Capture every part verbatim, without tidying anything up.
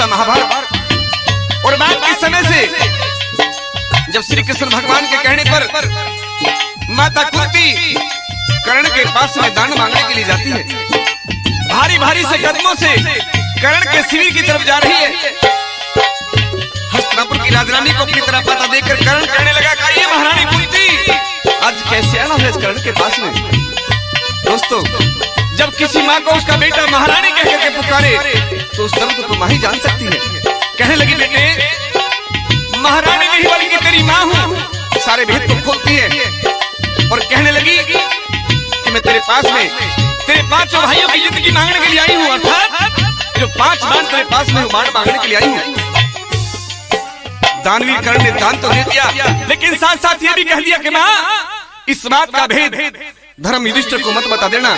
महाभारत। और बात इस समय से, जब श्री कृष्ण भगवान के कहने पर माता कुंती कर्ण के पास में दान मांगने के लिए जाती है, भारी भारी से कदमों से कर्ण के शिविर की तरफ जा रही है। हस्तिनापुर की राजरानी को अपनी तरफ आता देखकर कर्ण कहने लगा, "कहिए महारानी कुंती, आज कैसे आना हुआ इस कर्ण के पास में?" दोस्तों, जब किसी माँ को उसका बेटा महारानी कह करके पुकारे, तो उस दर्द को माँ ही जान सकती है। कहने लगी, "बेटे, महारानी नहीं बल्कि तेरी माँ हूँ।" सारे भेद को खोलती है और कहने लगी कि मैं तेरे पास में तेरे पांचों भाइयों की जिंदगी मांगने के लिए आई हूँ, अर्थात जो पांच बाण तेरे पास में, वो बाण मांगने के लिए आई हूँ। दानवीर कर्ण ने दान तो दे दिया, लेकिन साथ साथ ये भी कह दिया कि माँ, इस बात का भेद धर्म युधिष्ठिर को मत बता देना,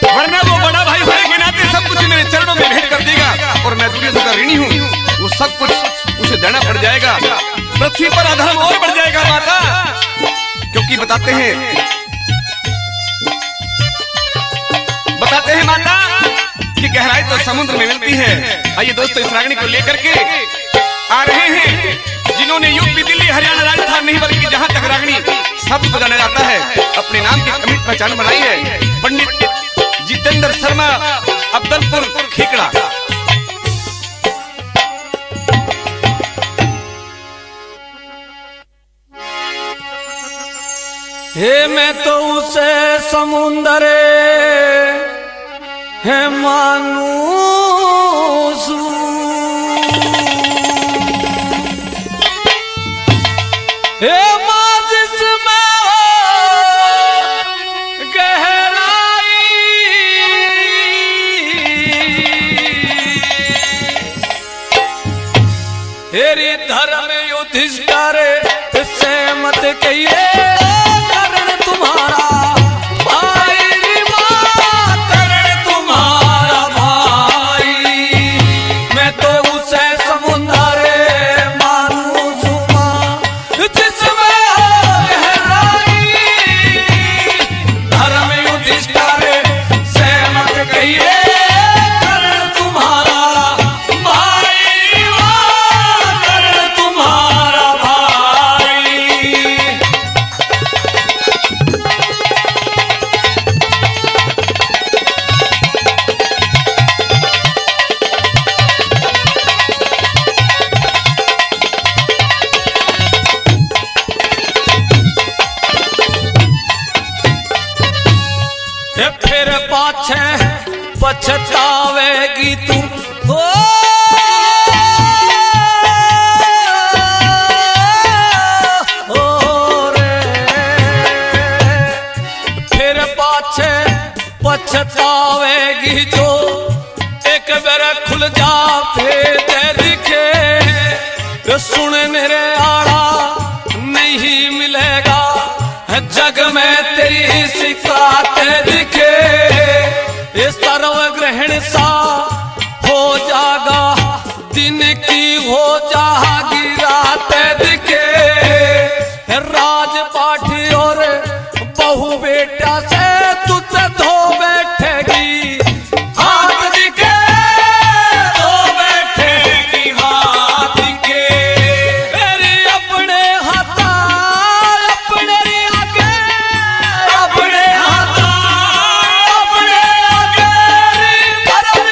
वरना वो बड़ा भाई होने के नाते सब कुछ मेरे चरणों में भेंट कर देगा और मैं दुर्योधन का ऋणी हूँ। वो सब कुछ उसे देना पड़ जाएगा। पृथ्वी पर अधर्म और बढ़ जाएगा माता, क्योंकि बताते हैं, बताते हैं माता कि गहराई तो समुद्र में मिलती है। आइए दोस्तों, इस रागनी को लेकर के आ रहे हैं, जिन्होंने यूपी, दिल्ली, हरियाणा, राजस्थान नहीं, बल्कि जहां तक रागनी शब्द को जाना जाता है, अपने नाम की अमिट पहचान बनाई है, पंडित जितेंद्र शर्मा, अब्दलपुर खेकड़ा। हे मैं तो उसे समुंदर है मानू सूं। हे माँ जिसमें हो गहराई। हेरी धर्म युधिष्ठिर से मत कहिए कर्ण तुम्हारा भाई रे माँ, कर्ण तुम्हारा भाई। मैं तो उसे समुंदर मानू सूं माँ, जिसमें हो गहराई। धर्म युधिष्ठिर से मत कहिए कर्ण तुम्हारा भाई, वाह, कर्ण तुम्हारा भाई। ए, फिर पाछे पछतावेगी तू। ओ, ओ रे, फिर पाछे पछतावेगी जो एक बेर खुल जा भेद दिखे। सुन मेरे आला, नहीं मिलेगा जग में तेरी शिकायत दिखे। ये सर्व ग्रहण सा हो जागा, दिन की हो जागी रात दिखे। राजपाट और बहू बेटा से तू ते धो बैठेगी, हाथ दिखे, धो बैठेगी, हाथ दिखे। तेरे अपने हाथा, अपने आगे, अपने हाथा, अपने आगे, धर्म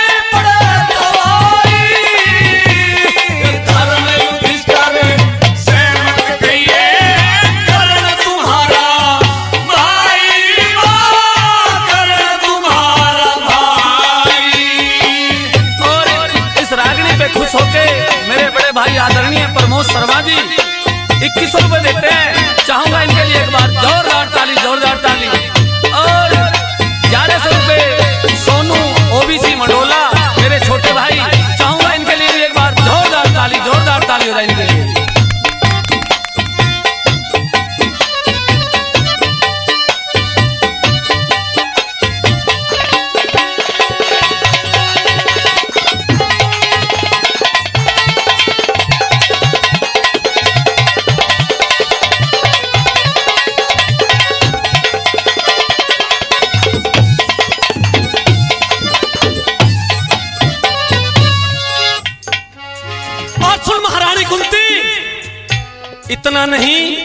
नहीं।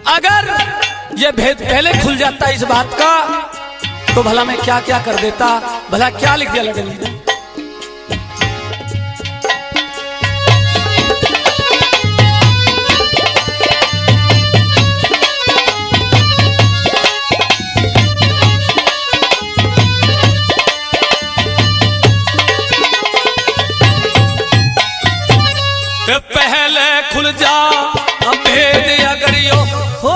अगर ये भेद पहले खुल जाता इस बात का, तो भला मैं क्या क्या कर देता, भला क्या लिख दिया लखन जी ने। पहले खुल जा भेद अगर यो हो,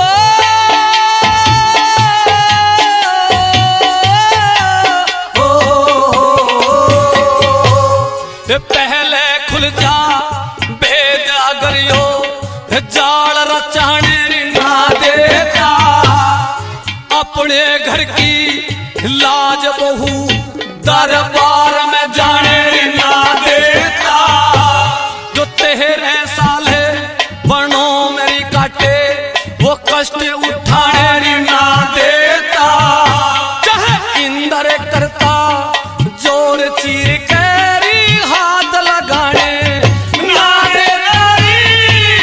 हो, पहले खुल जा भेद अगर यो जाल रचाने ना देता, अपने घर की लाज बहू दरबार में जाने ना देता। जो तेरह साल बनो मेरी काटे, वो कष्ट उठाने ना देता। चाहे इंदर करता जोर चीर के री हाथ लगाने ना देता, री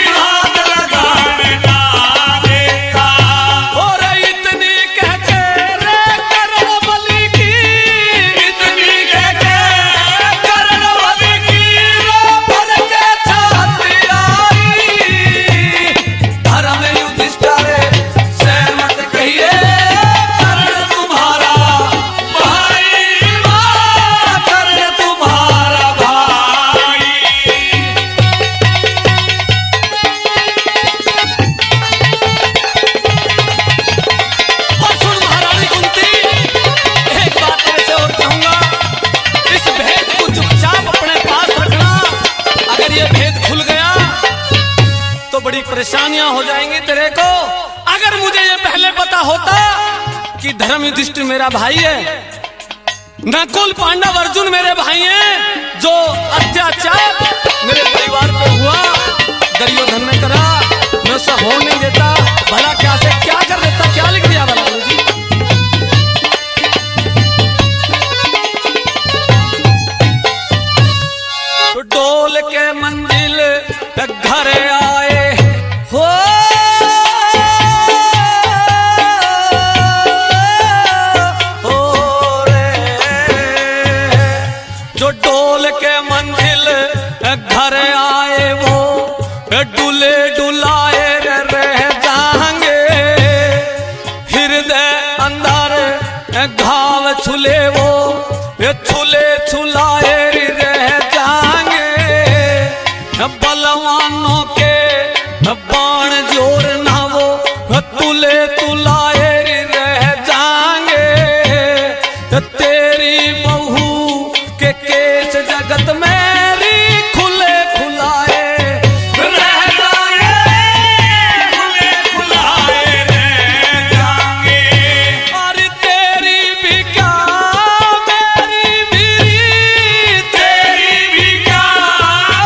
हाथ लगाने ना देता। और इतनी कह के रे करण बलि की, इतनी कह के करण बलि की रो भर के छाती आई। धर्म युधिष्ठिर से मत कहिए करण तुम्हारा भाई, माँ करण तुम्हारा भाई। और सुन महारानी कुंती, एक बात तेरे से और कहूंगा, इस भेद को चुपचाप अपने पास रखना। अगर ये भेद खुल गया तो बड़ी परेशानियां हो जाएंगी तेरे को। अगर मुझे ये पहले पता होता कि धर्म युधिष्ठिर मेरा भाई है, नकुल पांडव अर्जुन मेरे भाई हैं, जो अत्याचार मेरे परिवार पे हुआ, दुर्योधन ने करा, मैं उसे होने नहीं देता। भला क्या से क्या कर देता, क्या लिख दिया भला गुरु जी? तो डोल के मंजिल घर आए हो, हो रे। जो डोल के मंजिल घर आए वो डुले डुलाए रह जाएंगे। हृदय अंदर घाव छुले वो, ये छुले छुलाए रह जाएंगे। बलवानों के बाण जोर ना वो, तुले तुलाए रह जाएंगे। तेरी बहू के केस जगत में री खुले खुलाए रह जाएंगे, खुले खुलाए रह जाएंगे। और तेरी भी क्या, मेरी भी, तेरी भी क्या,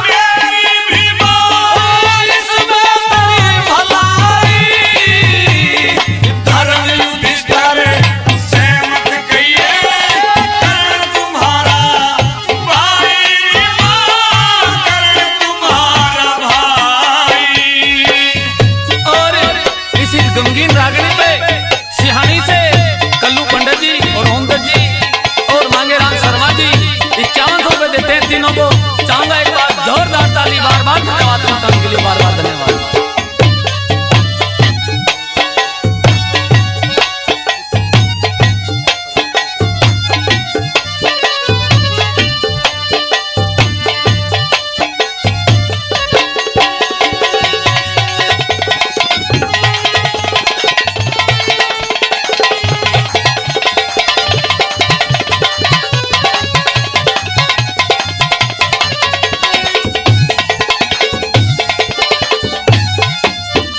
मेरी भी बात, इसमें तेरी भलाई। धर्म युधिष्ठिर से मत कहिए करण तुम्हारा भाई, माँ करण तुम्हारा भाई। और इसी गमगीन रागनी पे सिहानी से कल्लू पंडित जी और ओमदत्त जी और मांगेराम शर्मा जी इक्यावन सौ रुपए देते हैं तीनों को। चाहूंगा एक बार जोरदार ताली, बार बार धन्यवाद, उनका उनके लिए बार बार धन्यवाद।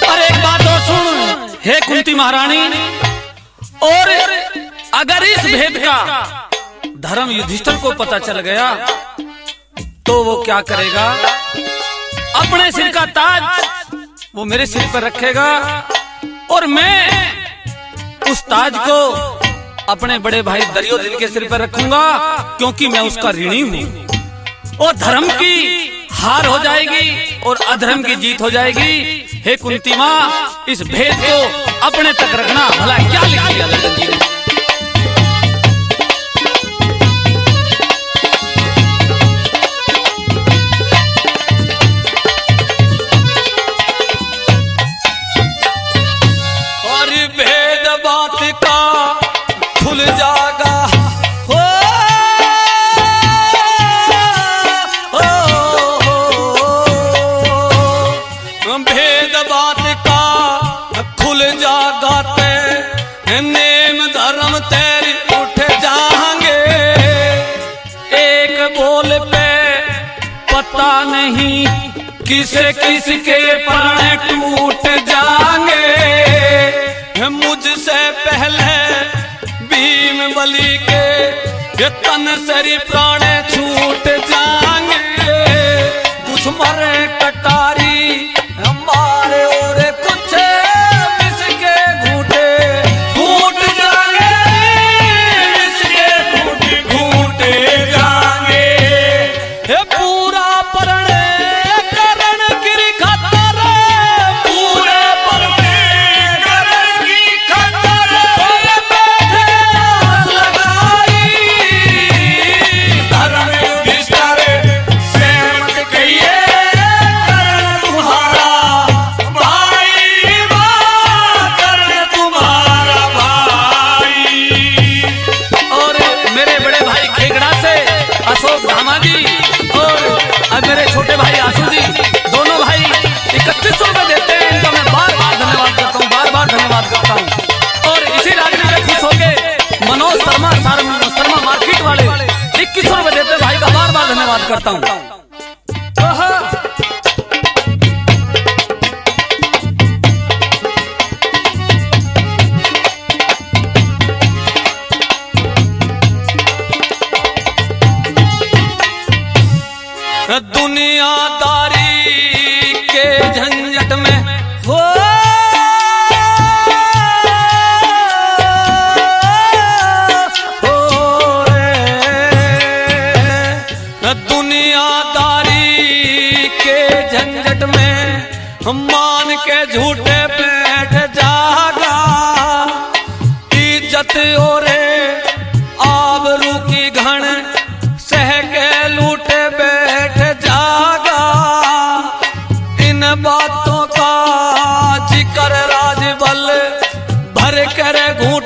और एक बात और सुन, हे कुंती महारानी, और अगर इस भेद का धर्म युधिष्ठिर को पता चल गया तो वो क्या करेगा? अपने सिर का ताज वो मेरे सिर पर रखेगा और मैं उस ताज को अपने बड़े भाई दुर्योधन के सिर पर रखूंगा, क्योंकि मैं उसका ऋणी हूं। और धर्म की हार हो जाएगी और अधर्म की जीत हो जाएगी। हे कुंती माँ, इस भेद को अपने तक रखना। भला क्या लिख दिया लल्लन जी ने? और भेद बात का खुल जागा। हो, हो, हो, हो। भेद बात का खुल जागा ते, नेम धर्म तेरी उठ जाएंगे। एक बोल पे पता नहीं किस किस के प्राण टूट जाएंगे। मुझसे पहले भीम बलि के ये तन सरी प्राण छूट जाएंगे। कुछ मरे कटारी मारे और कुछ विष के घूंटे घूंट जाएंगे, विष के घूंट घूंटे जाएंगे। हे पूरा प्रण करण की खातर, पूरा प्रण करण की खातर, बैठे आस लगाई। धर्म युधिष्ठिर से मत कहिए करण तुम्हारा भाई, माँ करण तुम्हारा भाई। और मेरे बड़े भाई खेगड़ा से अशोक धामा जी और अब मेरे छोटे भाई आशु जी, दोनों भाई इकतीस सौ रुपए देते हैं, इनका मैं बार बार धन्यवाद करता हूँ, बार बार धन्यवाद करता हूँ। और इसी रागनी पे खुश होके मनोज शर्मा, शर्मा, शर्मा मार्केट वाले इक्कीस सौ रुपए देते भाई का बार बार धन्यवाद करता हूँ। दुनियादारी के झंझट में हो, हो रे, दुनियादारी के झंझट में मान के झूठे बैठ जागा। इज्जत और आबरू की घण सह के लूटे बैठ जागा। इन बातों का जिक्र राजबल भर कर घूट